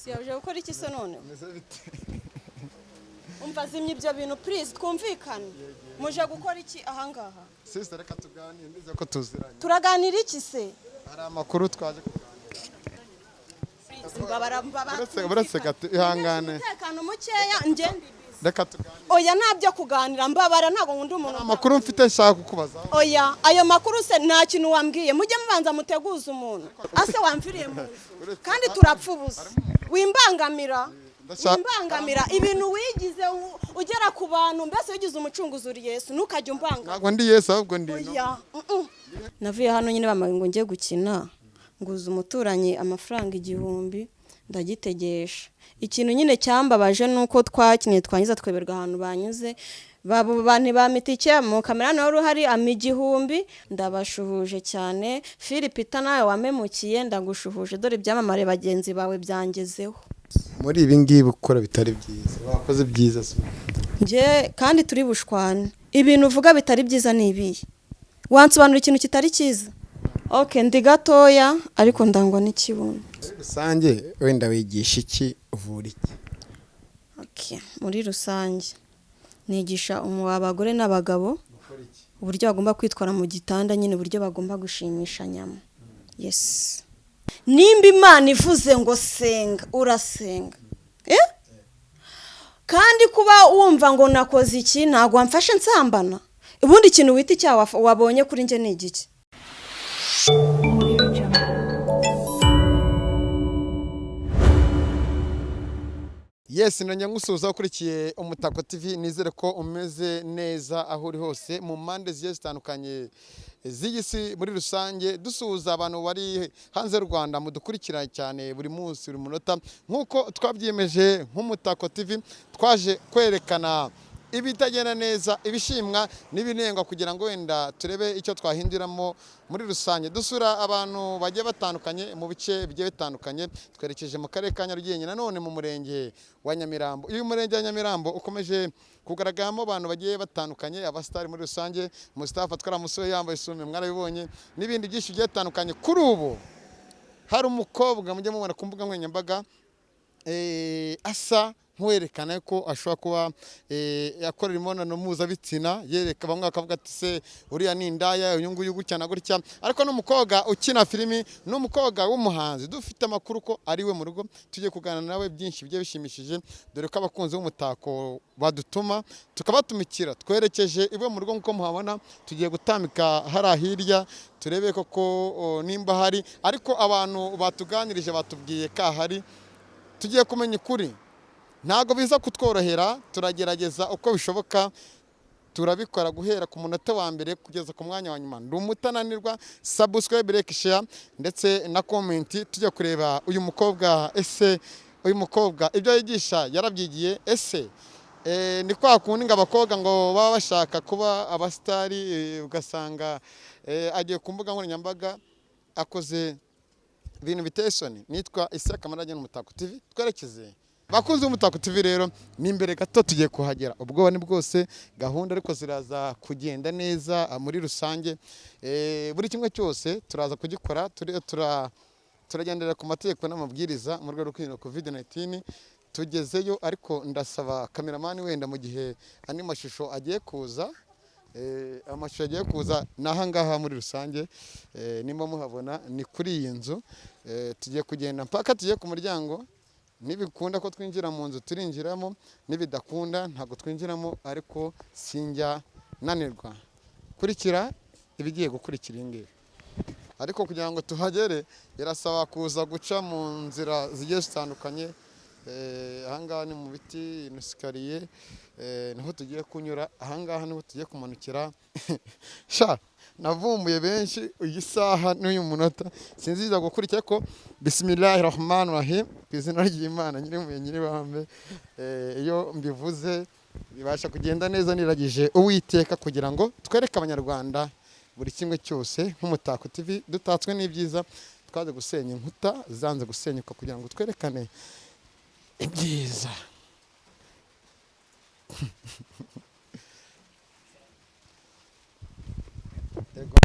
Siyaje gukora iki se noneho? Meze bite? Umva, zimya ibyo bintu, please, twumvikane. Muje gukora iki ahangaha? Sister, reka tuganire, ndize ko tuziranye. Turaganira iki se? Hari amakuru twaje kuganira. Mbabara, mbabara. Uretse gato, ihangane. Umutekano mukeya, njye ndi busy. Reka tuganire. Oya, ntabyo kuganira, mbabara, ntabwo nkunda umuntu. Hari amakuru mfite nshaka kukubaza. Oya, ayo makuru se nta kintu wambwiye? Mujye mubanza muteguze umuntu. Ase wamviriye mu nzu, kandi turapfa ubusa. Wimbangamira. Wimbangamira. Ibintu wigize ugera ku bantu, mbese wigize umucunguzi, uri Yesu, ntukajye umbangamira. Ntabwo ndi Yesu, ahubwo ndi ino. Oya, Navuye hano nyine bamaye ngo njye gukina, nguza umuturanyi amafaranga 1000, ndagitegesha. Ikintu nyine cyambabaje ni uko twakinnye, twangiza tweberwa ahantu banyuze babo bantu ba mitike mu kamera nawe uhari ama 1000. Ndabashuhuje cyane. Philip, nawe wamemukiye, ndagushuhuje. Dore ibyamamare bagenzi bawe byangezeho. Muri ibi ngibi ukora bitari byiza, wakoze byiza se? Njye kandi turi bushwane. Ibintu uvuga bitari byiza ni ibihe? Wansobanura ikintu kitari cyiza? Ok, ndi gatoya ariko ndangwa n'ikibuno. Muri rusange wenda wigisha iki, uvura iki? Ok, muri rusange nigisha abagore n'abagabo Gukora iki? uburyo bagomba kwitwara mu gitanda nyine, uburyo bagomba gushimisha nyama. Yes, nimba Imana ivuze ngo senga, urasenga. Eh? Kandi kuba wumva ngo nakoze iki, ntabwo wamfashe nsambana. Ubundi ikintu wita icyaha wabonye kuri njye ni igiki? Audio Jungle. Yes, nongeye ngusuhuza ukurikiye Umutako TV. Nizere ko umeze neza aho uri hose mu mpande zigiye zitandukanye z'iyi si muri rusange. Dusuhuza abantu bari hanze y'u Rwanda mudukurikira cyane buri munsi, buri munota. Nk'uko twabyiyemeje nk'Umutako TV, twaje kwerekana ibitagenda neza, ibishimwa n'ibinengwa, kugira ngo wenda turebe icyo twahinduramo muri rusange. Dusura abantu bagiye batandukanye mu bice bigiye bitandukanye. Twerekeje mu karere ka Nyarugenge, nanone mu murenge wa Nyamirambo. Uyu murenge wa Nyamirambo ukomeje kugaragaramo abantu bagiye batandukanye, abasitari muri rusange. Mustafa twaramusuye yambaye isume, mwarabibonye, n'ibindi byinshi bigiye bitandukanye. Kuri ubu hari umukobwa mujya mubona ku mbuga nkoranyambaga, asa nk'uwerekana ko ashobora kuba yakorera imibonano mpuzabitsina, yereka bamwe bakavuga ati: "Se uriya ni indaya, uyu nguyu gutya na gutya." Ariko n'umukobwa ukina filimi, n'umukobwa w'umuhanzi. Dufite amakuru ko ari we mu rugo. Tugiye kuganira nawe byinshi bigiye bishimishije, dore ko abakunzi b'umutako badutuma tukabatumikira. Twerekeje iwe mu rugo nk'uko muhabona. Tugiye gutambika hariya hirya turebe koko nimba hari, ariko abantu batuganirije batubwiye ko ahari. Tugiye kumenya ukuri. Ntabwo biza kutworohera, turagerageza uko bishoboka, turabikora guhera ku munota wa mbere kugeza ku mwanya wa nyuma. Ndi umutananirwa. Subscribe, like, share ndetse na comment. Tujya kureba uyu mukobwa. Ese uyu mukobwa ibyo yigisha yarabyigiye? Ese ni kwa kundi ngo abakobwa ngo baba bashaka kuba abasitari, ugasanga agiye ku mbuga nkoranyambaga akoze ibintu biteye isoni? Nitwa Isaka Marage n'Umutako TV. Twerekeze, bakunzi b'Umutako TV. Rero ni imbere gato tugiye kuhagera. Ubwoba ni bwose, gahunda ariko ziraza kugenda neza muri rusange. Buri kimwe cyose turaza kugikora turagendera ku mategeko n'amabwiriza mu rwego rwo kwirinda COVID 19. Tugezeyo, ariko ndasaba kameramani wenda mu gihe andi mashusho agiye kuza, amashusho agiye kuza ni ahangaha muri rusange. Nimba muhabona, ni kuri iyi nzu. Tugiye kugenda mpaka tugiye ku muryango. Nibikunda ko twinjira mu nzu turinjiramo, nibidakunda ntabwo twinjiramo, ariko sinjya nanirwa. Kurikira ibigiye gukurikira iyi ngiyi. Ariko kugira ngo tuhagere birasaba kuza guca mu nzira zigiye zitandukanye. Ahangaha ni mu biti, ni escalier, niho tugiye kunyura. Ahangaha niho tugiye kumanukira. Sha, navumbuye benshi iyi saha n'uyu munota, sinziza gukurikira ko. Bismillahi rahmani rahim, ku izina ry'Imana nyir'impuhwe nyir'ibambe. Iyo mbivuze bibasha kugenda neza. Niragije Uwiteka kugira ngo twereke Abanyarwanda buri kimwe cyose. Nk'Umutako TV dutatswe n'ibyiza, twaje gusenya inkuta zanze gusenyuka kugira ngo twerekane ibyiza. Yego.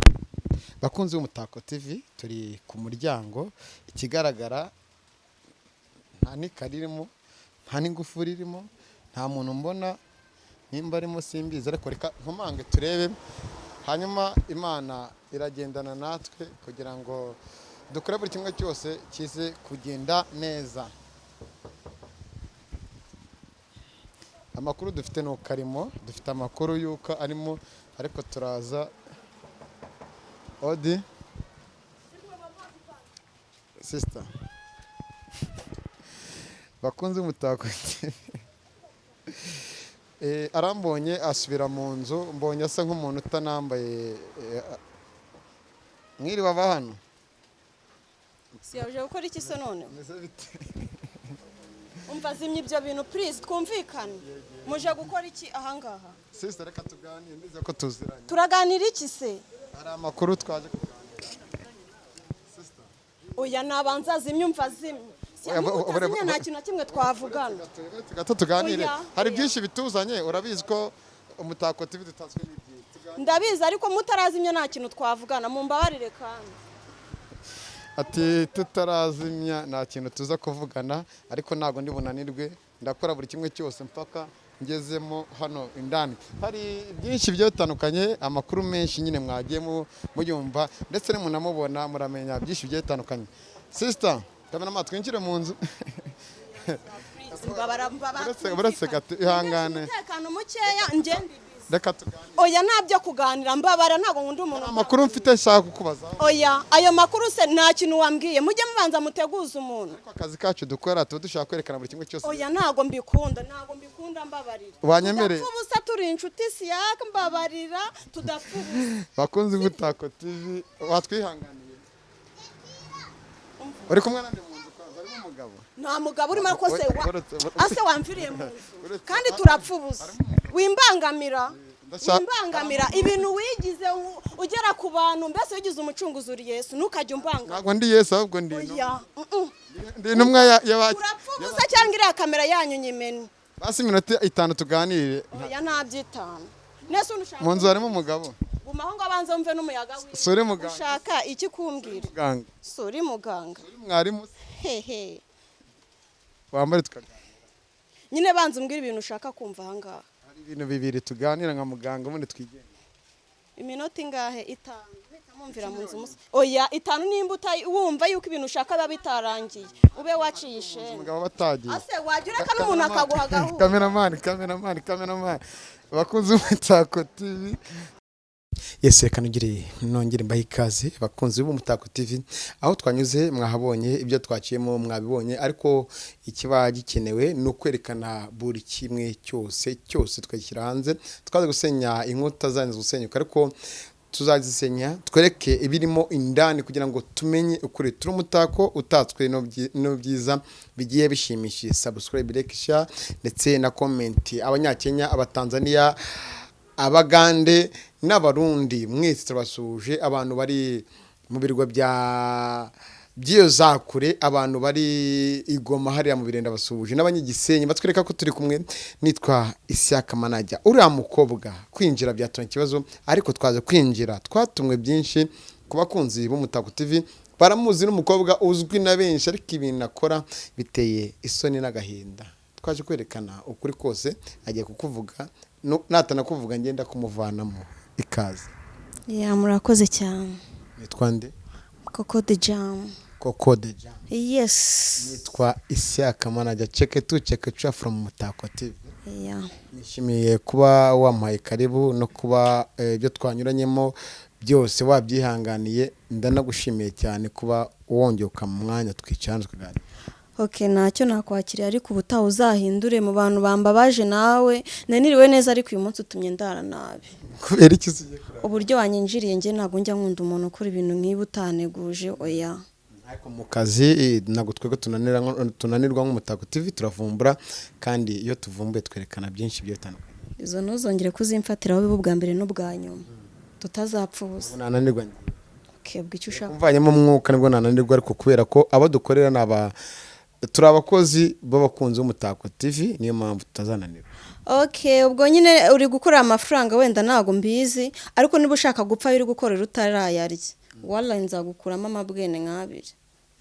Bakunzi b'Umutako TV, turi ku muryango. Ikigaragara Nta n'ikari irimo, nta n'ingufuri irimo, nta muntu mbona. Nimba arimo simbizi, ariko reka nkomange turebe. Hanyuma Imana iragendana natwe kugira ngo dukore buri kimwe cyose kize kugenda neza. Amakuru dufite ni uko arimo, dufite amakuru y'uko arimo, ariko turaza. Odi sister, bakunze Umutako. Arambonye asubira mu nzu. Mbonye asa nk'umuntu utanambaye. Mwiriwe aba hano? Siyaje gukora iki se noneho? Meze bite? Umva, zimya ibyo bintu please, twumvikane. Muje gukora iki ahangaha? Sister, reka tuganire, ndizeye ko tuziranye. Turaganira iki se? Hari amakuru twaje kuganira, sister. Oya, nabanza zimya. Umva, zimya. Oya, Utazimya nta kintu na kimwe twavugana. Gato tuganire. Oya, Hari oya. byinshi bituzanye. Urabizi ko Umutako TV dutatswe n'ibyiza. Tuganire. Ndabizi, ariko mutarazimya nta kintu twavugana, mumbabarire kandi. Ati tutarazimya nta kintu tuza kuvugana, ariko ntabwo ndi bunanirwe, ndakora buri kimwe cyose mpaka ngezemo hano indani. Hari byinshi bigiye bitandukanye, amakuru menshi nyine mwagiye muyumva, ndetse nimunamubona muramenya byinshi bigiye bitandukanye. Sister, ndabona twinjire mu nzu. Mbabara, mbabara. Uretse gato, ihangane. Umutekano mukeya, njye ndi busy. Reka tuganire. Oya, nta byo kuganira, mbabara, ntabwo nkunda umuntu. Amakuru mfite nshaka kukubaza. Oya, ayo makuru se nta kintu wambwiye? Mujye mubanza muteguze umuntu. Ariko akazi kacu dukora tuba dushaka kwerekana buri kimwe cyose. Oya, ntabwo mbikunda, ntabwo mbikunda, mbabarira. Wanyemereye? Tudapfa ubusa turi inshuti, siyaka, mbabarira, tudapfa ubusa. Bakunzi b'Umutako TV, watwihanganiye? Uri kumwe nande mu nzu? Kwanza harimo umugabo? Nta mugabo urimo, ariko se ase wamviriye mu nzu? Kandi turapfa ubusa, wimbangamira. Wimbangamira ibintu wigize ugera ku bantu, mbese wigize umucunguzi, uri Yesu, ntukajye umbangamira. Ntabwo ndi Yesu, ahubwo ndi intumwa. Oya, mm-mm. Ndi intumwa Turapfa ubusa cyangwa iriya kamera yanyu nyimene. Basi iminota 5 tuganire. Oya, nta by'itanu. Nese ushaka? Mu nzu harimo umugabo? Guma aho ngo abanze wumve n'umuyaga wiwe. Si uri muganga? Ushaka iki kumbwira? Muganga? Si uri muganga? Uri mwarimu se? Hehe. Wambare tukaganira. Nyine banza umbwire ibintu ushaka kumva ahangaha. Hari ibintu bibiri tuganira nka muganga, ubundi twigenge. Iminota ingahe? 5 mpita mumvira mu nzu musa. Oya, 5 nimba wumva yuko ibintu ushaka biba bitarangiye, ube waciye isheni. Umugabo batagiye. Ase wajya ureka n'umuntu akaguha gahunda. Cameraman, cameraman, cameraman. Bakunzi b'Umutako TV, yes, reka nongere nongere mbahe ikaze, bakunzi b'Umutako TV. Aho twanyuze mwahabonye, ibyo twaciyemo mwabibonye, ariko ikiba gikenewe ni ukwerekana buri kimwe cyose cyose tukashyira hanze. Twaze gusenya inkuta zanyu gusenyuka, ariko tuzazisenya twereke ibirimo indani kugira ngo tumenye ukuri. Turi umutako utatswe n'ibyiza bigiye bishimishije. Subscribe, like, share ndetse na comment. Abanyakenya, Abatanzania, Abagande n'Abarundi, mwese turabasuhuje. Abantu bari mu birwa bya by'iyo za kure, abantu bari i Goma hariya mu birenda basuhuje, n'abanyagisenyi batwereka ko turi kumwe. Nitwa Isiyaka Manajya. Uriya mukobwa kwinjira byatumye ikibazo, ariko twaje kwinjira twatumwe byinshi. Ku bakunzi b'Umutako TV baramuzi, n'umukobwa uzwi na benshi, ariko ibintu akora biteye isoni n'agahinda. Twaje kwerekana ukuri kose. Agiye kukuvuga, natanakuvuga ngenda kumuvanamo. Ikaze. Ya, murakoze cyane. Nitwa nde? Koko de Jam. Koko de Jam? Yes. Nitwa Isiyaka Manajya, ceke tu ceke ca from Mutako TV. Ya. Nishimiye kuba wampaye karibu no kuba ibyo twanyuranyemo byose wabyihanganiye. Ndanagushimiye cyane kuba wongeye ukampa umwanya twicara tukaganira. Ok, ntacyo, nakwakiriye, ariko ubutaha uzahindure. Mu bantu bambabaje nawe, naniriwe neza, ariko uyu munsi utumye ndara nabi. Kubera iki ugiye kurara? Uburyo wanyinjiriye, njye ntabwo njya nkunda umuntu ukora ibintu nk'ibi utaneguje, oya. Ariko mu kazi ntabwo twebwe tunanirwa nk'Umutako TV, turavumbura, kandi iyo tuvumbuye twerekana byinshi bigiye bitandukanye. Izo ntuzongere kuzimfatiraho, bibe ubwa mbere n'ubwa nyuma, tutazapfa ubusa. Ubu nananirwa ngiye. Ok, ubwo icyo ushaka. Mvanyemo umwuka nibwo nananirwa, ariko kubera ko abo dukorera ni aba, turi abakozi b'abakunzi b'Umutako TV, niyo mpamvu tutazananirwa. Ok, ubwo nyine uri gukorera amafaranga, wenda ntabwo mbizi, ariko niba ushaka gupfa uri gukorera utarayarya, wala nzagukuramo amabwene nk'abiri.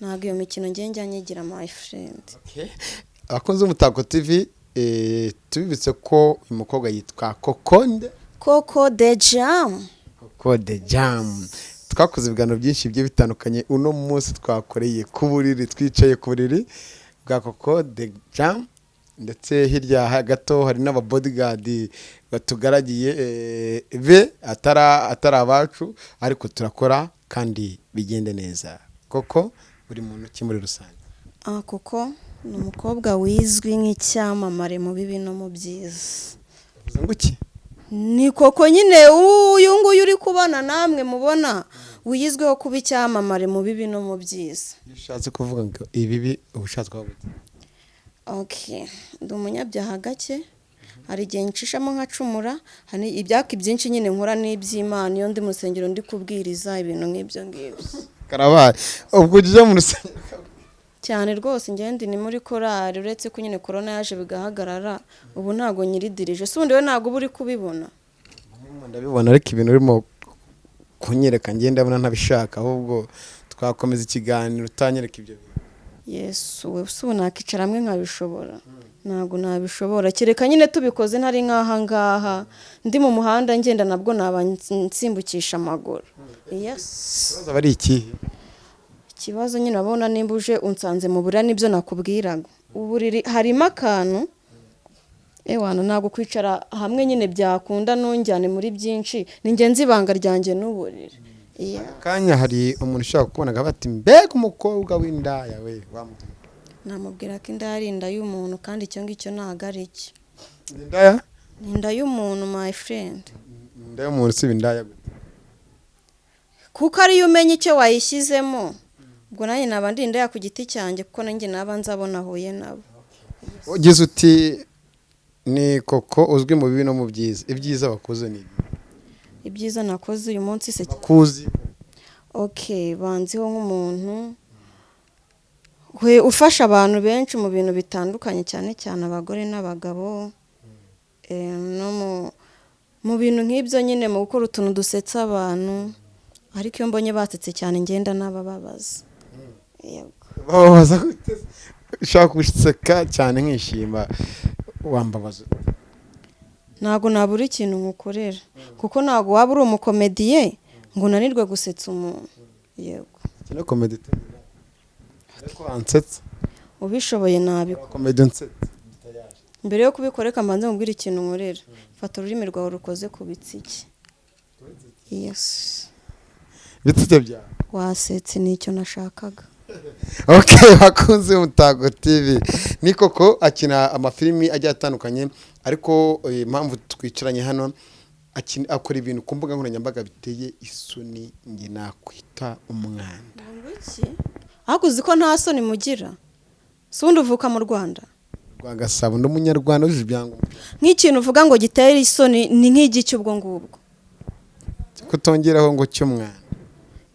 Ntabwo iyo mikino ngiye njya nyigira, my friend. Abakunzi b'Umutako TV, tubibutse ko uyu mukobwa yitwa Kokonde. Koko de Jam. Koko de Jam. Twakoze ibiganiro byinshi bigiye bitandukanye. Uno munsi twakoreye ku buriri, twicaye ku buriri bwa Koko de Jam, ndetse hirya gato hari n'ababodyguard batugaragiye, be atari abacu, ariko turakora kandi bigende neza. Koko buri muntu ki muri rusange? Ah, Koko ni umukobwa wizwi nk'icyamamare mu bibi no mu byiza. Bivuze ngo iki? Ni Koko nyine, uyu nguyu uri kubona namwe mubona, wiyizweho kuba icyamamare mu bibi no mu byiza. Iyo ushatse kuvuga ngo ibibi, uba ushatse kuvuga iki? Okay, ndi umunyabyaha gake, hari igihe ncishamo nkacumura. Hari ibyaka byinshi nyine nkora n'iby'Imana, iyo ndi mu rusengero ndi kubwiriza, ibintu nk'ibyo ngibyo. Karabaye, ubwo ujya mu rusengero? Cyane rwose, ngende ni muri korali, uretse ko nyine korona yaje bigahagarara. Ubu ntabwo nyiridirije. Si ubundi we ntabwo uba uri kubibona? Ndabibona, ariko ibintu urimo kunyereka ngenda ndabona ntabishaka. Ahubwo twakomeza ikiganiro utanyereka ibyo bintu. Yesu we, si ubu nakicara hamwe nkabishobora? Ntabwo nabishobora, kereka nyine tubikoze ntari nk'aha ngaha, ndi mu muhanda ngenda, nabwo naba nsimbukisha amaguru. Yes. Ikibazo aba ari ikihe? Ikibazo nyine urabona, nimba uje unsanze mu buriri, nibyo nakubwiraga, uburiri harimo akantu ewana, ntabwo kwicara hamwe nyine byakunda. Ntunjyane muri byinshi, ni ingenzi ibanga ryanjye n'uburiri. Yeah. Kanya hari umuntu ushaka kubona akavuga ati: "Mbega umukobwa w'indaya we!" Wamubwira? Namubwira ko inda ari inda y'umuntu, kandi icyo ngicyo ntabwo ari cyo. Indaya? Ni inda y'umuntu, my friend. Inda y'umuntu si indaya gute? Kuko ariyo umenya icyo wayishyizemo. Ubwo nanjye naba ndi indaya ku giti cyanjye, kuko nanjye naba nzabona ahuye nabo. Ugize uti ni Koko uzwi mu bibi no mu byiza. Ibyiza bakoze ni ibi? Ibyiza nakoze uyu munsi se? Bakuzi. Okay, banziho nk'umuntu we ufasha abantu benshi mu bintu bitandukanye, cyane cyane abagore n'abagabo, no mu bintu nk'ibyo nyine, mu gukora utuntu dusetsa abantu. Ariko iyo mbonye basetse cyane, ngenda n'abababaza. Yego. Bababaza gute? Ushaka guseka cyane nkishima, wambabaza ute? Ntabwo nabura ikintu nkukorera, kuko ntabwo waba uri umukomediye ngo unanirwe gusetsa umuntu. Yego. Iki ni comedy, ariko wansetsa. Ubishoboye nabikora. Comedy unsetsa. Mbere yo kubikora, reka mbanze mubwire ikintu nkorera. Fata ururimi rwawe rukoze ku bitsike. Yes. Ibitsike byawe? Wasetse, nicyo nashakaga. Ok, bakunze Umutako TV, ni Koko akina amafilimi agiye atandukanye, ariko impamvu twicaranye hano, akora ibintu ku mbuga nkoranyambaga biteye isoni, njye nakwita umwanda. Iki ariko uzi ko nta soni mugira? Si ubundi uvuka mu Rwanda? Rwa Gasabo, ndi umunyarwanda wujuje ibyangombwa. Nk'ikintu uvuga ngo gitera isoni ni nk'igiki ubwo ngubwo? Kutongeraho ngo cy'umwanda.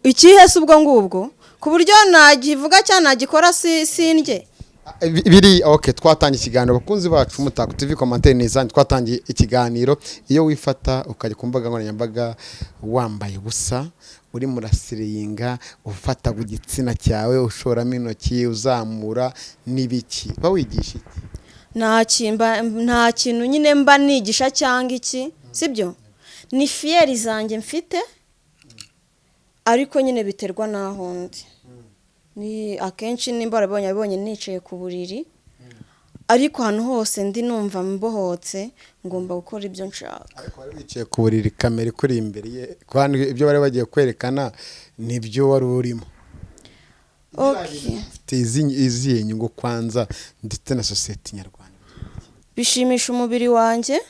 Ikihe se ubwo ngubwo, ku buryo nagivuga cyangwa nagikora si sindye? Biri ok. Twatangiye ikiganiro, abakunzi bacu Umutako TV, commentaire ni izanyu. Twatangiye ikiganiro, iyo wifata ukajya ku mbuga nkoranyambaga wambaye ubusa, uri murasiriyinga, ufata ku gitsina cyawe, ushoramo intoki, uzamura n'ibiki, uba wigisha iki? Nta kintu nyine mba nigisha cyangwa iki, sibyo? Ni fierté zanjye mfite, ariko nyine biterwa n'aho ndi. Ni akenshi nimba warabonye, abonye nicaye ku buriri, ariko ahantu hose ndi numva mbohotse, ngomba gukora ibyo nshaka. Ariko wari wicaye ku buriri, kamera ikuri imbere ye, kandi ibyo bari bagiye kwerekana nibyo wari urimo. Okay. Ufite izihe nyungu kwanza, ndetse na sosiyete nyarwanda? Bishimisha umubiri wanjye,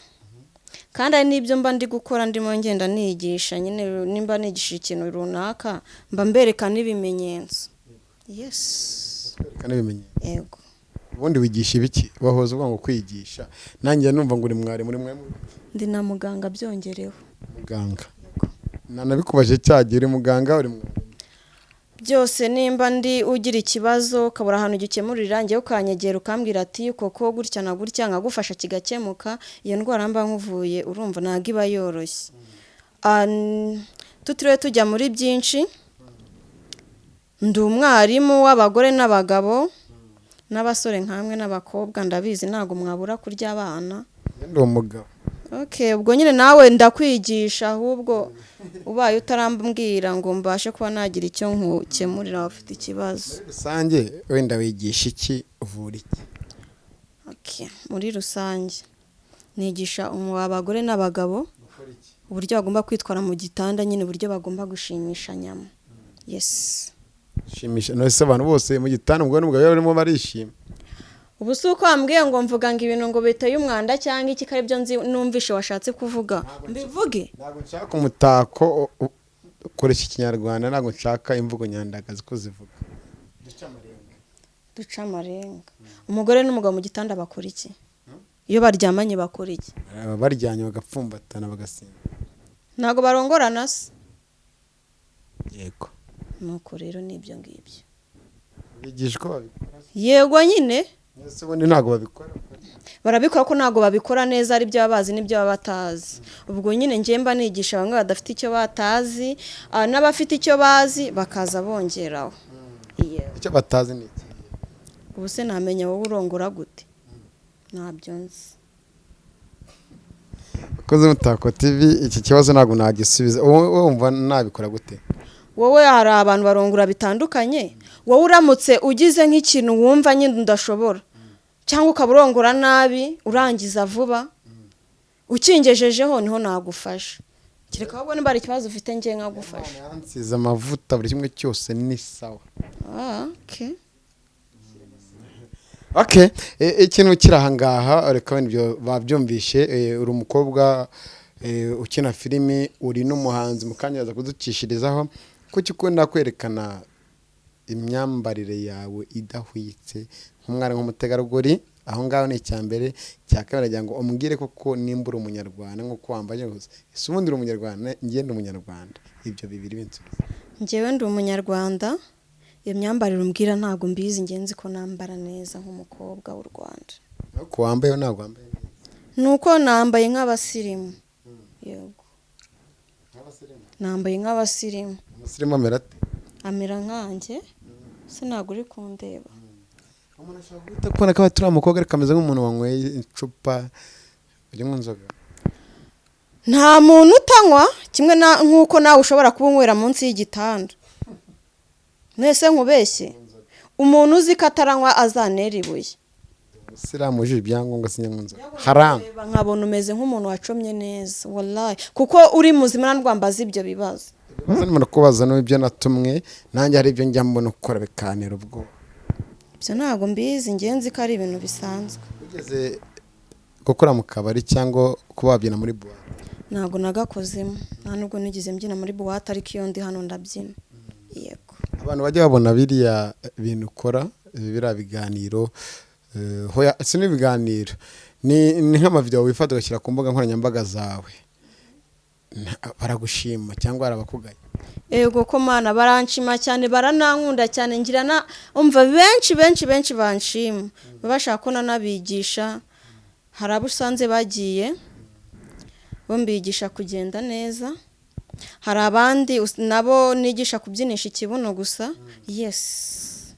kandi hari n'ibyo mba ndi gukora ndimo ngenda nigisha nyine. Nimba nigisha ikintu runaka, mba mbereka n'ibimenyetso. Yes. Kwerekana ibimenyetso? Yego. Ubundi wigisha ibiki? Wahoze uvuga ngo kwigisha, nanjye numva ngo uri mwarimu, uri mwarimu? Ndi na muganga byongereho. Muganga? Nanabikubaje cyagiye, uri muganga, uri mwarimu? Byose. Nimba ndi ugira ikibazo ukabura ahantu ugikemurira, njyewe ukanyegera ukambwira ati: "Koko gutya na gutya," nkagufasha kigakemuka. Iyo ndwara mba nkuvuye, urumva ntabwo iba yoroshye. Tutiriwe tujya muri byinshi. Ndi umwarimu w'abagore n'abagabo n'abasore nkamwe n'abakobwa, ndabizi ntabwo mwabura kurya abana. Ndi umugabo. Okay, ubwo nyine nawe ndakwigisha, ahubwo ubaye utarambwira ngo mbashe kuba nagira icyo nkukemurira abafite ikibazo. Muri rusange wenda wigisha iki, uvura iki? Okay, muri rusange nigisha abagore n'abagabo uburyo bagomba kwitwara mu gitanda nyine, uburyo bagomba gushimisha nyama. Yes. Shimisha none se abantu bose mu gitanda umugore n'umugabo iyo barimo barishima? Ubu si uko wambwiye ngo mvuga ngo ibintu ngo biteye umwanda cyangwa iki, ko aribyo nzi numvishe washatse kuvuga mbivuge? Ntabwo nshaka umutako, ukoresha ikinyarwanda, ntabwo nshaka imvugo nyandagazi ko zivuga. Duca amarenga. Umugore n'umugabo mu gitanda bakora iki? Iyo baryamanye bakora iki? Baba baryamye bagapfumbatana bagasinda. Ntabwo barongorana se? Yego. Nuko rero ni ibyo ngibyo. Bigisha uko babikora? Yego nyine. Ese ubundi ntabwo babikora? Barabikora ko ntabwo babikora neza, ari ibyo baba bazi n'ibyo baba batazi. Ubwo nyine njye mba nigisha bamwe badafite icyo batazi, n'abafite icyo bazi bakaza bongeraho. Yego. Icyo batazi ni iki? Ubu se namenya wowe urongora gute? Ntabyo nzi. Abakozi b'Umutako TV, iki kibazo ntabwo nagisubiza. Wowe wumva nabikora gute? Wowe hari abantu barongora bitandukanye. Wowe uramutse ugize nk'ikintu wumva nyine udashobora, cyangwa ukaba urongora nabi urangiza vuba, ukingejejeho niho nagufasha. Kereka ahubwo niba hari ikibazo ufite njye nkagufasha. Yansize amavuta, buri kimwe cyose ni sawa. Ah, okay. Okay, ikintu kiri aha ngaha, reka wenda ibyo babyumvishe. Uri umukobwa ukina filimi, uri n'umuhanzi, mu kanya aza kuducishirizaho. Kuki ukunda kwerekana imyambarire yawe idahwitse nk'umwari, nk'umutegarugori? Aho ngaho ni icya mbere. Icya kabiri, nagira ngo umbwire koko nimba uri umunyarwanda nk'uko wambaye hose. Ese ubundi uri umunyarwanda? Njye ndi umunyarwanda. Ibyo bibiri binsubiza. Njyewe ndi umunyarwanda. Iyo myambarire umbwira ntabwo mbizi, njye nzi ko nambara neza nk'umukobwa w'u Rwanda. Ariko wambaye, ntabwo wambaye neza. Ni uko nambaye nk'abasirimu. Yego, nambaye nk'abasirimu. Umusirimu amera ate? Amera nkanjye se, ntabwo uri kundeba? Umuntu ashobora guhita kubona ko turi umukobwa ariko ameze nk'umuntu wanyweye icupa ririmo inzoga. Nta muntu utanywa, kimwe nk'uko nawe ushobora kuba unywera munsi y'igitanda. Mwese nkubeshye, umuntu uzi ko ataranywa azanera ibuye. Umusilamu wujuje ibyangombwa sinyanywa inzoga haramu. Reba nkabona umeze nk'umuntu wacomye neza, wallahi, kuko uri muzima ntabwo ibyo bibazo. Ibibazo ndimo kubaza n'ibyo natumwe nanjye, hari ibyo njya mbona ukora bikantera ubwoba. Ibyo ntabwo mbizi, njye nzi ko ari ibintu bisanzwe. Wigeze gukora mu kabari cyangwa kuba wabyina muri boîte? Ntabwo nagakozemo, nta nubwo nigeze mbyina muri boîte, ariko iyo ndi hano ndabyina, yego. Abantu bajya babona biriya bintu ukora, biriya biganiro, hoya si n'ibiganiro, ni nk'amavideo wifata ugashyira ku mbuga nkoranyambaga zawe, baragushima cyangwa barabakugaya? Ego ko mana, baranshima cyane, baranankunda cyane, ngira na umva benshi benshi benshi banshima, baba bashaka ko nanabigisha. Hari abo usanze bagiye bo mbigisha kugenda neza, hari abandi nabo nigisha kubyinisha ikibuno gusa, yes,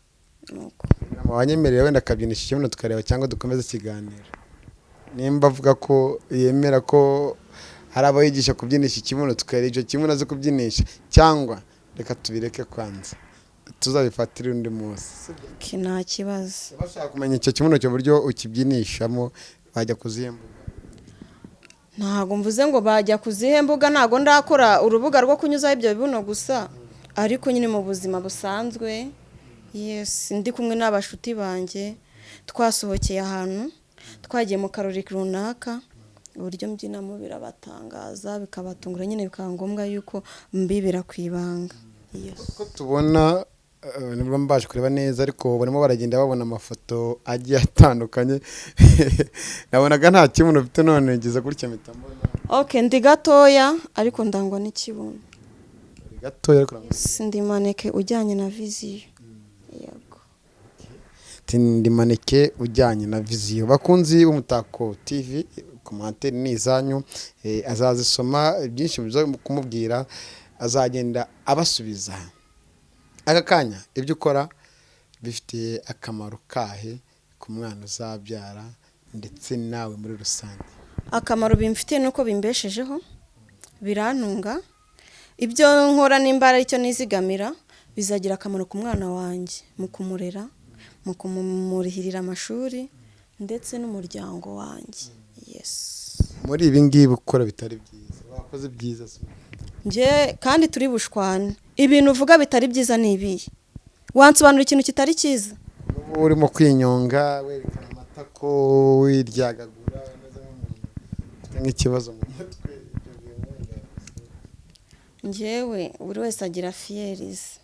nuko. Wanyemerera wenda akabyinisha ikibuno tukareba, cyangwa dukomeze ikiganiro? Nimba avuga ko yemera ko hari abo yigisha kubyinisha ikibuno, tukareba icyo kibuno azi kubyinisha, cyangwa reka tubireke kwanza tuzabifatire undi munsi? Okay, nta kibazo. Bashaka kumenya icyo kibuno cyo buryo ukibyinishamo bajya kuzihemba? Ntabwo mvuze ngo bajya kuzihe mbuga, ntabwo ndakora urubuga rwo kunyuzaho ibyo bibuno gusa, ariko nyine mu buzima busanzwe, yes, ndi kumwe n'abashuti banjye, twasohokeye ahantu, twagiye mu karori runaka, uburyo mbyinamo birabatangaza, bikabatungura nyine, bikaba ngombwa yuko mbibira ku ibanga. Yes. Ko tubona nibwo mbasha kureba neza, ariko barimo baragenda babona amafoto agiye atandukanye, nabonaga nta kibuno ufite, none ngize gutya mpita mbona. Okay, ndi gatoya ariko ndangwa n'ikibuno. Uri gatoya ariko Yes, ndi mannequin ujyanye na vision, yego. Ati, ndi mannequin ujyanye na vision. Bakunzi b'Umutako TV, commentaire ni izanyu, azazisoma, byinshi byo kumubwira azagenda abasubiza. Aka kanya ibyo ukora bifitiye akamaro kahe ku mwana uzabyara ndetse nawe muri rusange? Akamaro bimfitiye ni uko bimbeshejeho, birantunga. Ibyo nkora nimba ari icyo nizigamira, bizagira akamaro ku mwana wanjye mu kumurera, mu kumurihirira amashuri ndetse n'umuryango wanjye. Yes. Muri ibi ngibi ukora bitari byiza, wakoze byiza se? Njye kandi turi bushwane, ibintu uvuga bitari byiza ni ibihe? Wansobanura ikintu kitari cyiza? Ubu urimo kwinyonga, werekana amatako, wiryagagura, umeze nk'umuntu ufite nk'ikibazo mu mutwe, ibyo bintu wenda. Njyewe buri wese agira fierté ze.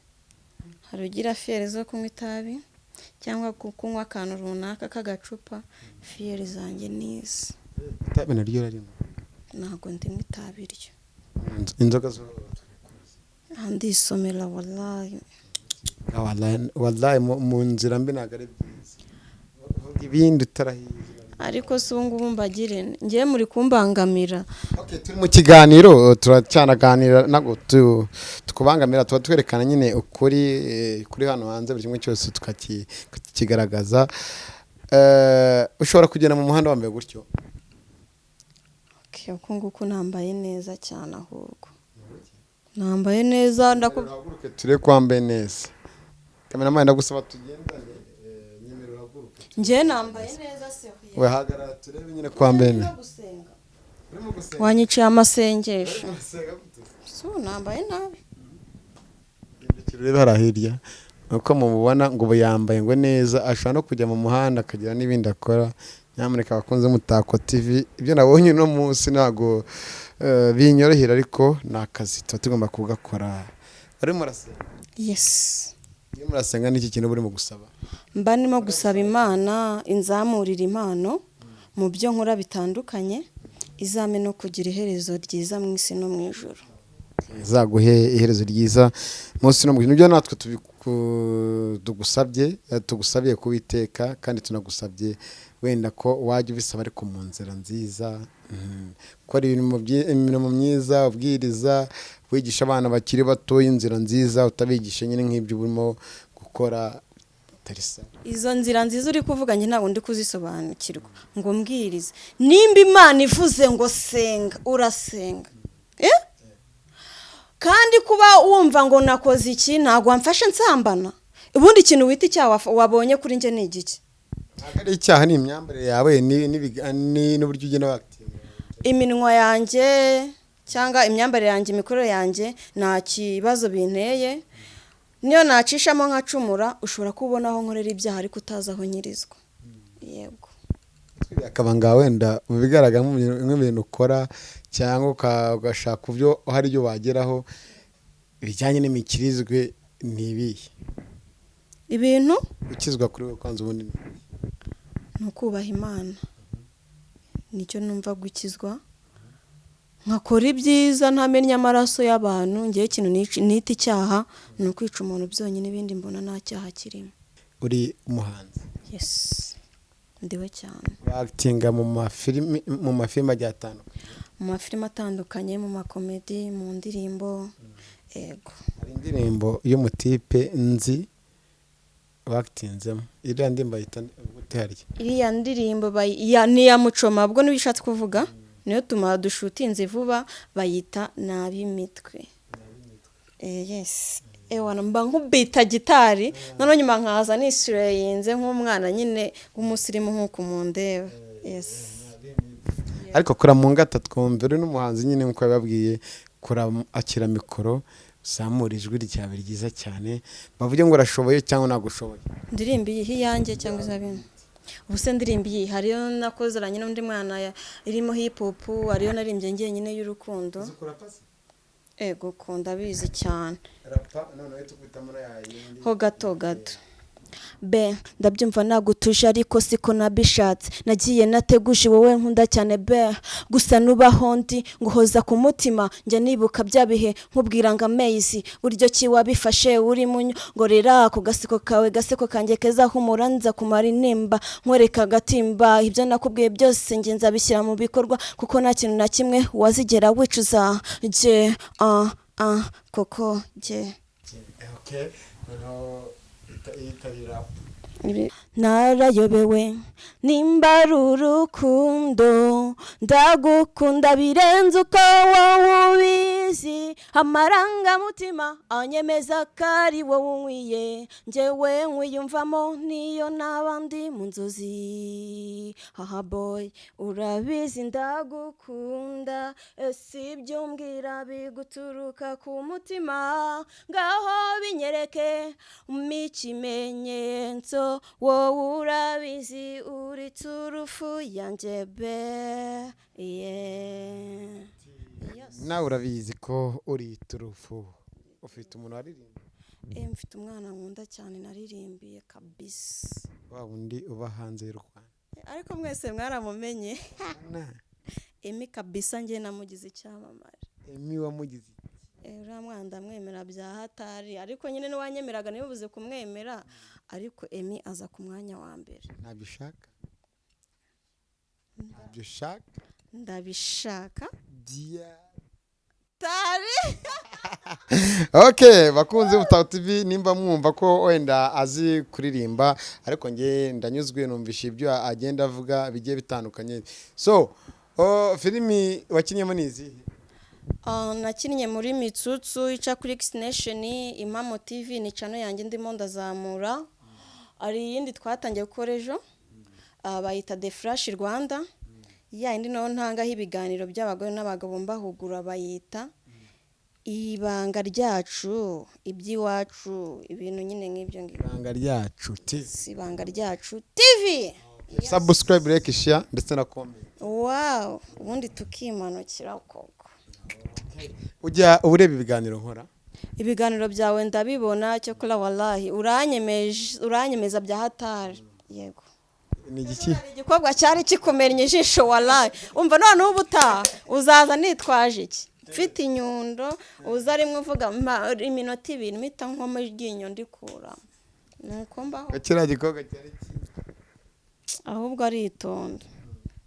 Hari ugira fierté zo kunywa itabi cyangwa kunywa akantu runaka k'agacupa. Fierté zanjye ni izi. Itabi naryo urarimwe? Ntabwo ndinywa itabi ryo. Inzoga zo? Ah, ndisomera wallahi. Ah, wallahi, wallahi mu nzira mbi ntabwo ari byiza. Uvuga ibindi utarahiye. Ariko si ubu ngubu mbagire ngewe muri kumbangamira. Okay, turi mu kiganiro, turacyanaganira, ntabwo tukubangamira, tuba twerekana nyine ukuri kuri hano hanze, buri kimwe cyose tukakigaragaza. Ushobora kugenda mu muhanda wambaye gutyo? Okay, uku nguku nambaye neza cyane, ahubwo nambaye neza Uhaguruke turebe ko wambaye neza. Cameraman, ndagusaba tugendane, nyemerera uhaguruke. Njyewe nambaye neza se? We hagarara turebe nyine ko wambaye neza. Ndimo gusenga. Urimo gusenga? Wanyiciye amasengesho. Urimo gusenga gute? So nambaye nabi? Hindukira urebe hariya hirya. Uko mumubona ngo ubu yambaye ngo neza, ashobora no kujya mu muhanda akagira n'ibindi akora. Nyamuneka abakunze Mutako TV, ibyo nabonye uno munsi ntabwo binyorohera, ariko ni akazi tuba tugomba kugakora. Urimo urasenga? Yes. Iyo murasenga n'iki kintu burimo gusaba? Mba ndimo gusaba Imana inzamurira impano mu byo nkora bitandukanye, izame no kugira iherezo ryiza mu isi no mu ijuru. Izaguhe iherezo ryiza munsi no mu ijuru. Nibyo natwe tugusabye, tugusabiye kuwiteka, kandi tunagusabye wenda ko wajya ubisaba ariko mu nzira nziza. Gukora imirimo myiza, ubwiriza, wigisha abana bakiri batoya inzira nziza, utabigisha nyine nk'ibyo urimo gukora bitari sawa. Izo nzira nziza uri kuvuga njye ntabwo ndi kuzisobanukirwa. Ngo mbwirize, nimba Imana ivuze ngo senga, urasenga. Eh? Kandi kuba wumva ngo nakoze iki, ntabwo wamfashe nsambana. Ubundi ikintu wita icyaha wabonye kuri njye ni igiki? Ntabwo ari icyaha, ni imyambarire yawe n'uburyo ugenda wakitinga. Iminwa yanjye cyangwa imyambarire yanjye, imikorere yanjye, nta kibazo binteye. Niyo nacishamo nkacumura, ushobora kubona aho nkorera ibyaha ariko utazi aho nyirizwa. Yego. Akaba ngaho wenda mu bigaragara nk'ibintu ukora cyangwa ugashaka ibyo hari ibyo wageraho bijyanye n'imikirizwe ni ibihe? Ibintu Gukizwa kuri wowe kwanza ubundi ni Ni ukubaha Imana, nicyo numva gukizwa, nkakora ibyiza ntamennye amaraso y'abantu. Ngewe ikintu nita icyaha ni ukwica umuntu byonyine, ibindi mbona nta cyaha kirimo. Uri umuhanzi? Yes, ndiwe cyane. Wakitinga mu mafilimi agiye atandukanye? Mu mafilimi atandukanye, mu makomedi, mu ndirimbo, yego. Hari indirimbo y'umutipe nzi wakitinzemo, iriya ndirimbo bayita gute harya? Iriya ndirimbo ni iya Mucoma, ubwo niba ushatse kuvuga niyo tuma dushutinze vuba, bayita Nabimitwe. Yes, ewana mba nkubita gitari, noneho nyuma nkaza nisireyinze nk'umwana nyine w'umusirimu nk'uko mundeba. Yes. Ariko kora mu ngata twumve. Uri n'umuhanzi nyine nk'uko yababwiye, kora, akira mikoro, uzamura ijwi ryawe ryiza cyane, bavuge ngo urashoboye cyangwa ntabwo ushoboye. Ndirimba iyi iyanjye cyangwa izabindi? Ubu se ndirimba iyi? Hariyo nakozeranye n'undi mwana irimo hip hop, hariyo naririmbye njyenyine y'urukundo. Ego, kunda abizi cyane. Ho gato gato be, ndabyumva nagutuje ariko siko nabishatse, nagiye nateguje wowe nkunda cyane be, gusa nubaho ndi nguhoza ku mutima, njya nibuka bya bihe nkubwira ngo amezi buryo ki wabifashe uri munyongorera ku gaseko kawe, gaseko kanjye keza, humura nza kumara intimba nkwereka agatimba. Ibyo nakubwiye byose njye nzabishyira mu bikorwa kuko nta kintu na kimwe wazigera wicuza jye ah ah koko jye. Okay. Noneho yitabira. Narayobewe nimba ari urukundo, ndagukunda birenze uko wowe ubizi. Amarangamutima anyemeza ko ari wowe unkwiye, njyewe nkwiyumvamo niyo naba ndi mu nzozi. Haha boy, urabizi ndagukunda. Ese ibyo umbwira biguturuka ku mutima? Ngaho binyereke, umpe ikimenyetso. Wowe urabizi, uri turufu yanjye be, yeah. Nawe urabizi ko uri turufu. Ufite umuntu waririmba? Mfite umwana nkunda cyane naririmbiye kabisa. Wa wundi uba hanze y'u Rwanda? Ariko mwese mwaramumenye. Na Emi kabisa, njye namugize icyamamare. Emi wamugize? Uriya mwana ndamwemera bya hatari, ariko nyine n'uwanyemeraga ntibibuze kumwemera, ariko Emi aza ku mwanya wa mbere. Ntabyo ushaka, ntabyo ushaka. Ndabishaka. Bya Tari. Ok, bakunze Butaro TV, nimba mwumva ko wenda azi kuririmba, ariko nge ndanyuzwe, numvisha ibyo agenda avuga bigiye bitandukanye. So filimi wakinnyemo ni izihe? Nakinnye muri Mitsutsu ica kuri X Nation, Impamo TV ni channel yanjye ndimo ndazamura. Hari iyindi twatangiye gukora ejo, bayita The Flash Rwanda. Ya yindi nayo ntangaho ibiganiro by'abagore n'abagabo mbahugura, bayita Ibanga Ryacu, Iby'iwacu, ibintu nyine nk'ibyo ngibyo. Ibanga Ryacu TV. Si Ibanga Ryacu TV. Subscribe, like, share ndetse na comment. Wow, ubundi tukimanukira koko. Ujya ureba ibiganiro nkora? Ibiganiro byawe ndabibona, cyokora wallahi uranyemeje, uranyemeza bya hatari, yego. Ni igiki? Hari igikorwa cyari kikumennye ijisho wallahi. Umva, noneho ubutaha uzaza nitwaje iki? Mfite inyundo, uza rimwe uvuga mpa iminota 2, mpita nkoma iryinyo ndikura, nuko mbaho. Kiriya gikorwa cyari Ahubwo aritonda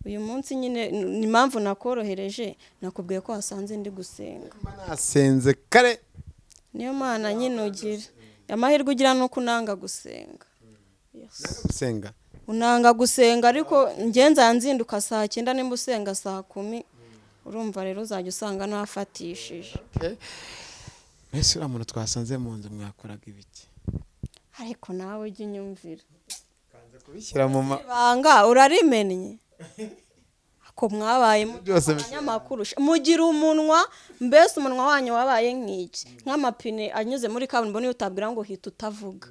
uyu munsi nyine ni impamvu nakorohereje, nakubwiye ko wasanze ndi gusenga. Mba nasenze kare. Niyo mana nyine ugira amahirwe, ugira nuko unanga gusenga. Yes. Gusenga. Unanga gusenga, ariko ngenza nzinduka saa 9, nimba usenga saa 10, urumva rero uzajya usanga nafatishije. Okay. Mbese uriya muntu twasanze mu nzu mwakoraga ibiki? Ariko nawe ujya unyumvira. Kanze kubishyira mu ma Ibanga urarimennye ko mwabaye Byose abanyamakuru mugira umunwa, mbese umunwa wanyu wabaye nk'iki, nk'amapine anyuze muri kaburimbo, niyo utabwira ngo hita utavuga.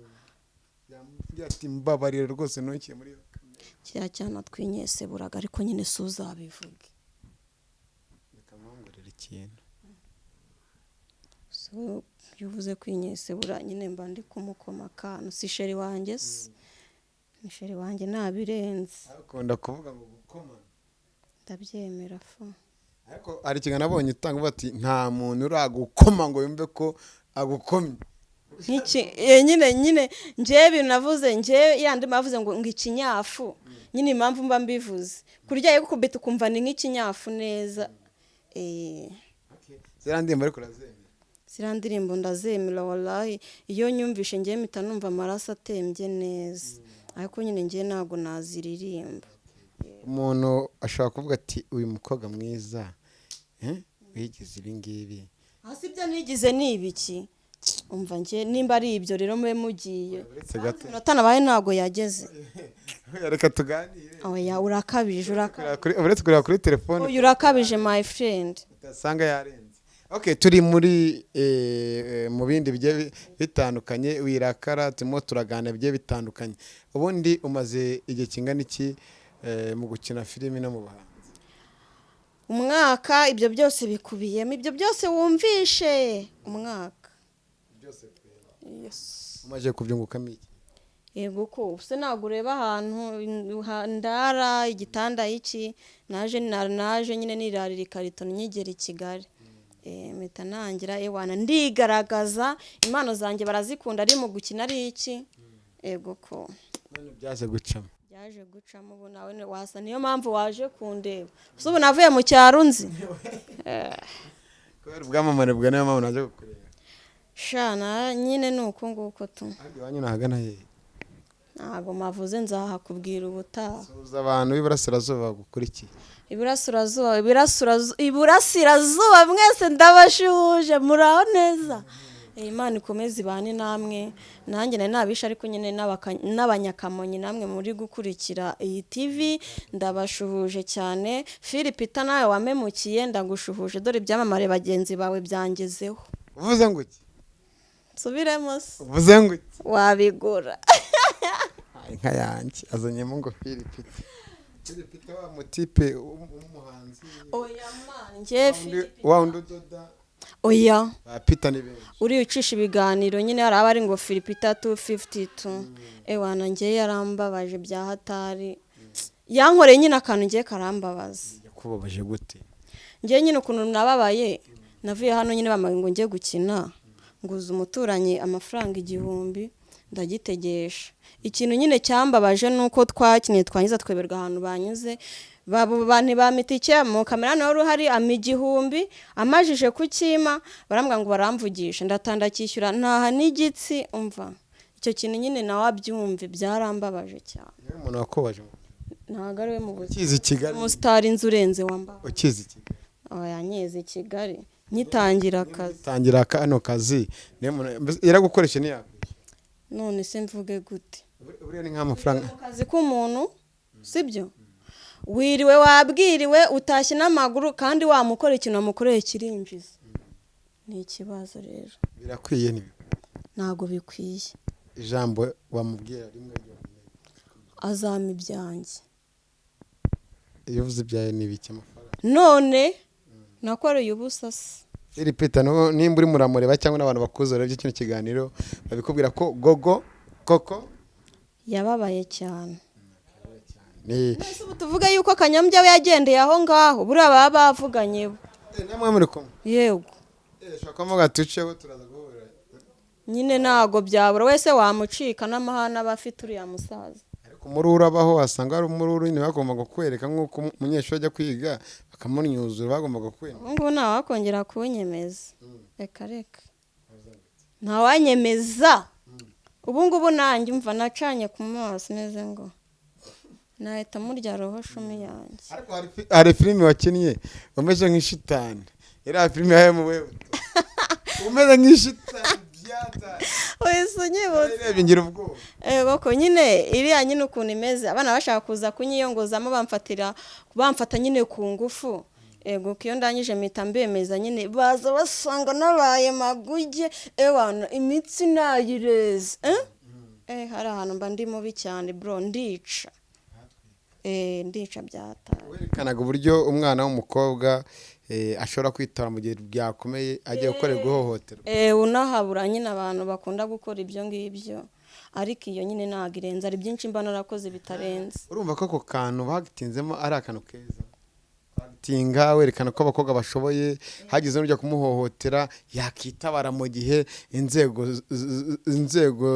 Yamubwira ati mbabarire rwose, ntukiye muri iyo kamera. Kiriya cyana twinyeseburaga, ariko nyine si uzabivuge. Reka mwongorere ikintu. So, iyo uvuze kwinyesebura nyine mba ndi kumukoma akantu. Si chéri wanjye se? Ni chéri wanjye, nabirenze. Akunda kuvuga ngo gukomana. Ndabyemera fu. Ariko hari ikiganiro nabonye utanga uvuga ati nta muntu uragukoma ngo yumve ko agukomye. Nk'iki nyine njyewe ibintu navuze, njyewe yandi bavuze ngo ikinyafu nyine, impamvu mba mbivuze kurya gukubita ukumva ni nk'ikinyafu neza. Ziriya ndirimbo ariko urazemera? Ziriya ndirimbo ndazemera wallahi. Iyo nyumvishe njyewe mpita numva amaraso atembye neza, ariko nyine njyewe ntabwo naziririmba. Umuntu ashobora kuvuga ati uyu mukobwa mwiza, wigize ibi ngibi. Hasi ibyo nigize ni ibiki? Umva, njye nimba ari ibyo rero mube mugiye. Uretse gato. Iminota nabaye ntabwo yageze. Reka tuganire. Oya, urakabije, urakabije. Uretse kureba kuri telefone. Oya, urakabije my friend. Utasanga yarenze. Okay, turi muri mu bindi bigiye bitandukanye, wirakara, turimo turaganira bigiye bitandukanye. Ubundi umaze igihe kingana iki mu gukina filimi no mu buhanzi? Umwaka, ibyo byose bikubiyemo, ibyo byose wumvishe, umwaka. Yes. Umaze kubyungukamo iki? Yego, ko se ntabwo ureba ahantu ndara, igitanda iki, naje naje nyine nirarira ikarito nyigera i Kigali. Mpita nangira ewana ndigaragaza, impano zanjye barazikunda, ari mu gukina ari iki, yego ko. None byaje gucamo? Byaje gucamo, ubu nawe wasa, niyo mpamvu waje kundeba. Gusa ubu navuye mu cyaro nzi. Kubera ubwamamare bwa, niyo mpamvu naje kukureba. Shana nyine ni uko nguko tu. Ahandi iwanyu ni ahagana hehe? Ntabwo mavuze, nzahakubwira ubutaha. Suhuza abantu b'iburasirazuba bagukurikiye. Iburasirazuba, iburasirazuba mwese ndabashuhuje, muraho neza. Imana ikomeze ibane namwe. Nanjye nari nabishe, ariko nyine n'abanyakamonyi namwe muri gukurikira iyi TV ndabashuhuje cyane. Philip nawe wamemukiye ndagushuhuje, dore ibyamamare bagenzi bawe byangezeho. Uvuze ngo iki? Nsubiremo se? Uvuze ngo iki? Wabigura. Inka yanjye azanyemo ngo Philip, Philip wa mutipe w'umuhanzi? Oya man, njye Philip wa wundi udoda? Oya. Ba Peter ni benshi. Uriya ucisha ibiganiro nyine, hari abari ngo Philipita 252. Ewana, njye yarambabaje bya hatari, yankoreye nyine akantu ngiye karambabaza. Yakubabaje gute? Njye nyine ukuntu nababaye, navuye hano nyine bamaye ngo njye gukina, nguza umuturanyi amafaranga 1000 ndagitegesha. Ikintu nyine cyambabaje ni uko twakinnye twangiza tweberwa ahantu banyuze, babo bantu bamitike mu kamera wari uhari ama 1000, amajije kukima barambwira ngo baramvugisha, ndatanda cyishyura ntaha n'igitsi. Umva, icyo kintu nyine nawe abyumve, byarambabaje cyane. Niwe umuntu wakubabaje? Ntabwo ari we mu buzima. Ukizi i Kigali? Umusitari inzu urenze wambabaje. Ukizi i Kigali? Oya, nkezi i Kigali ngitangira akazi. Tangira kano kazi niyo muntu mbese yaragukoresha, ntiyakwishyura? None se mvuge gute? Buriya ni nk'amafaranga. Mu kazi k'umuntu sibyo, wiriwe wabwiriwe utashye n'amaguru, kandi wamukora ikintu wamukoreye kirinjiza, ni ikibazo rero. Birakwiye ni? Ntabwo bikwiye. Ijambo wamubwira rimwe ryonyine? Azama ibyanjye. Iyo uvuze ibyawe ni ibiki? Amafaranga? None nakoreye ubusa se? Philip, nimba uri muramureba cyangwa n'abantu bakuze barebye kino kiganiro, babikubwira ko gogo koko yababaye cyane. Ni Ese ubu tuvuge yuko Kanyombya we yagendeye aho ngaho, buriya baba bavuganye bo? Namwe muri kumwe? Yego. Ushobora kuvuga ati uceho turaza guhura. Nyine ntago byabura, wese wamucika n'amahane aba afite uriya musaza. Ariko umururu abaho, wasanga hari umururu nyine bagombaga kukwereka nk'uko umunyeshuri ajya kwiga bakamunyuzura, bagombaga kukwereka. Ubu ngubu ntawakongera kunyemeza, reka reka, ntawanyemeza ubu ngubu. Nanjye umva nacanye ku maso meze ngo nahita murya roho shumi yanjye. Ariko hari filime wakinnye umeze nk'ishitani, iriya filime yawe mu wewe umeze nk'ishitani byataye. Wese unyibutse. Urebye ngira ubwoba. Ego ko nyine iriya nyine ukuntu imeze, abana bashaka kuza kunyiyongozamo, bamfatira bamfata nyine ku ngufu. Ego ko iyo ndangije mpita mbemeza nyine, baza basanga nabaye maguge, ewana imitsi nayireze, eh? Eh, hari ahantu mba ndi mubi cyane bro, ndica, ndica byataye. Werekanaga uburyo umwana w'umukobwa ashobora kwitwara mu gihe byakomeye agiye gukorerwa ihohoterwa. Unahabura nyine abantu bakunda gukora ibyo ngibyo, ariko iyo nyine ntabwo irenze, hari byinshi mba narakoze bitarenze. Urumva ko ako kantu bagitinzemo ari akantu keza, bagitinga werekana ko abakobwa bashoboye, hagize n'ujya kumuhohotera yakitabara mu gihe inzego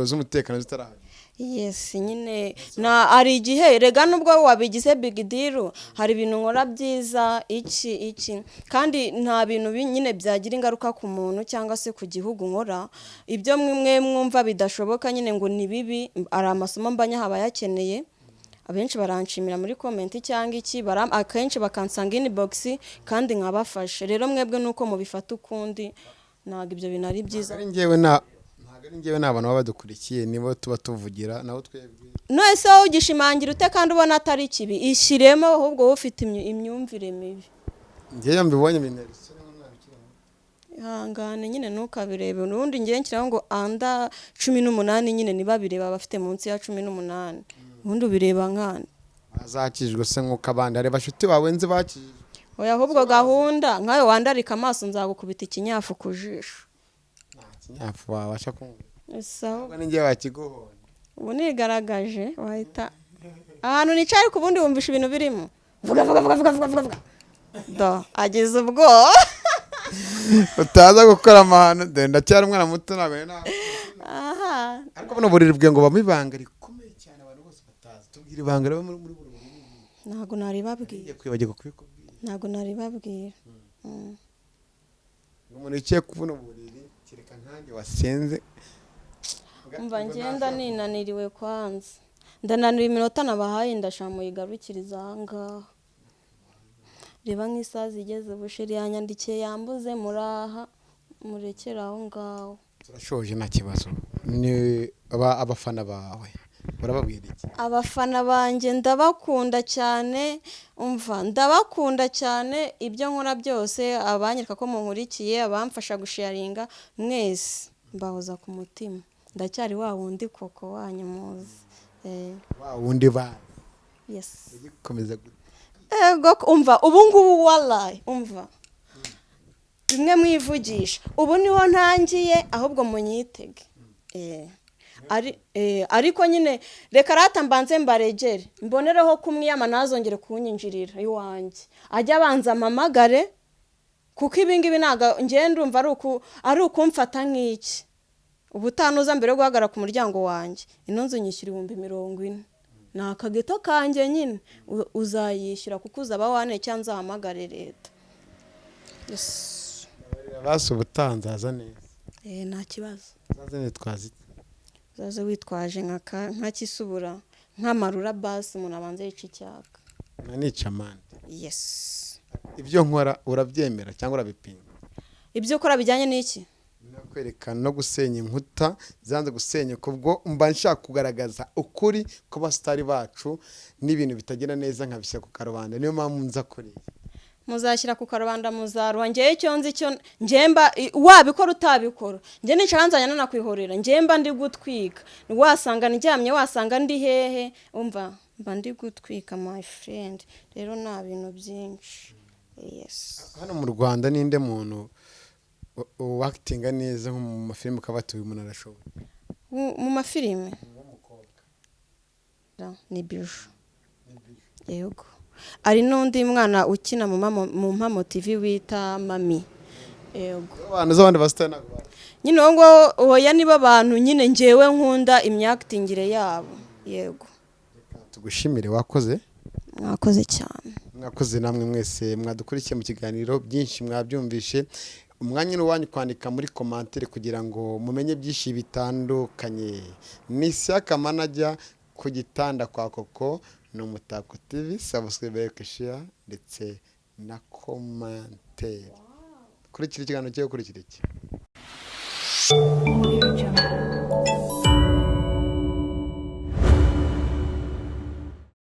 z'umutekano zitarahagera. Yes, nyine na hari igihe rega nubwo wabigize big deal, hari ibintu nkora byiza iki iki, kandi nta bintu nyine byagira ingaruka ku muntu cyangwa se ku gihugu nkora. Ibyo mwe mwumva bidashoboka nyine ngo ni bibi, ari amasomo mba nyaha abayakeneye. Abenshi baranshimira muri comment cyangwa iki, akenshi bakansanga inbox kandi nkabafashe. Rero mwebwe nuko mubifata ukundi, ntabwo ibyo bintu ari byiza. Ntabwo ari njyewe, ni abantu baba badukurikiye, nibo tuba tuvugira, nabo twebwe. None se wowe ugishimangira ute kandi ubona atari kibi? Ishyiremo ahubwo wowe ufite imyumvire mibi. Njyewe mbibonye bintera isoni nk'umwana ukiri muto. Ihangane nyine ntukabirebe. Ubundi ngewe nshyiraho ngo under 18 nyine, ntibabireba abafite munsi ya 18. Ubundi ubireba nkana. Bazakijwe se nk'uko abandi, hari bashuti bawe nzi bakijijwe. Oya, ahubwo gahunda nkawe wandarika amaso nzagukubita ikinyafu ku jisho. Nta kinyafu wabasha kumva. Sawa. Ahubwo ni njyewe wakiguhonda. Ubu nigaragaje wahita ahantu nicaye, ariko ubundi wumvisha ibintu birimo vuga vuga vuga vuga vuga vuga vuga do agize ubwoba. Utaza gukora amahano, dore ndacyari umwana muto, ntabwo nari Aha. Ariko buno buriri bwe ngo bamo ibanga rikomeye cyane abantu bose batazi. Tubwire ibanga riba muri buri buriri. Ntabwo naribabwira. Ngiye kwibagirwa kubikubwira. Ntabwo naribabwira. Ngo umuntu wicaye ku buno buriri. Kereka nkanjye wasenze. Umva, ngenda ninaniriwe kwanza, ndananiwe. Iminota nabahaye ndashaka muyigarukiriza ahangaha. Reba nk'isaha zigeze, busheri yanyandikiye yambuze. Muraha murekere aho ngaho. Turashoje, nta kibazo. Ni abafana bawe urababwira iki? Abafana banjye ndabakunda cyane. Umva, ndabakunda cyane. Ibyo nkora byose, abanyereka ko munkurikiye, abamfasha gusharinga, mwese mbahoza ku mutima. Ndacyari wa wundi koko wanyu muzi. Wa wundi bazi. Yes. Ugikomeza. Ego, umva, ubu ngubu warayi, umva, bimwe mwivugisha ubu niho ntangiye, ahubwo munyitege. Ariko nyine reka rata mbanze mbaregere, mbonereho kumwiyama, ntazongere kunyinjirira iwanjye, ajya abanza ampamagare, kuko ibi ngibi ntabwo ngenda. Ndumva ari ukumfata nk'iki. Ubutanuza mbere yo guhagarara ku muryango wanjye, ino nzu nyishyura 40,000, ni akageto kanjye nyine. Uzayishyura kuko uzaba wane cyangwa nzahamagare leta. Yes. Basi ubutaha nzaza neza. Nta kibazo. Nzaza nitwaza iki? Uzaze witwaje nka kisubura, nk'amarura, basi umuntu abanza yica icyaka. Nanica amande. Yes. Ibyo nkora urabyemera cyangwa urabipinga? Ibyo ukora bijyanye n'iki? No kwerekana no gusenya inkuta zanze gusenyuka. Ubwo mba nshaka kugaragaza ukuri kw'abasitari bacu n'ibintu bitagenda neza, nkabishyira ku karubanda. Niyo mpamvu nza kuriya. Muzashyira ku karubanda, muzaruha. Ngewe icyo nzi cyo, njyemba wabikora utabikora, njye nicara nzajya nanakwihorera. Njyemba ndi gutwika, wasanga ndyamye, wasanga ndi hehe, umva, mba ndi gutwika, my friend. Rero nta bintu byinshi, yes. Hano mu Rwanda ninde muntu wakitinga neza nko mu mafilime, ukaba batuye umuntu arashoboye? Mu mafilime ni Biju, yego. Hari n'undi mwana ukina mu Mpamo TV wita Mami, yego. Abantu z'abandi basitari ntabwo bazi. Nyine uwo nguwo, oya, nibo bantu nyine ngewe nkunda imyakitingire yabo, yego. Tugushimire, wakoze. Mwakoze cyane. Mwakoze namwe mwese mwadukurikiye mu kiganiro. Byinshi mwabyumvishe. Umwanya ni uwanyu kwandika muri commentaire kugira ngo mumenye byinshi bitandukanye. Ni Ishyaka Manager ku gitanda kwa Koko, ni Umutako TV. Subscribe, like, share ndetse na commentaire. Kurikira ikiganiro cyo kurikira iki. Audio Jungle.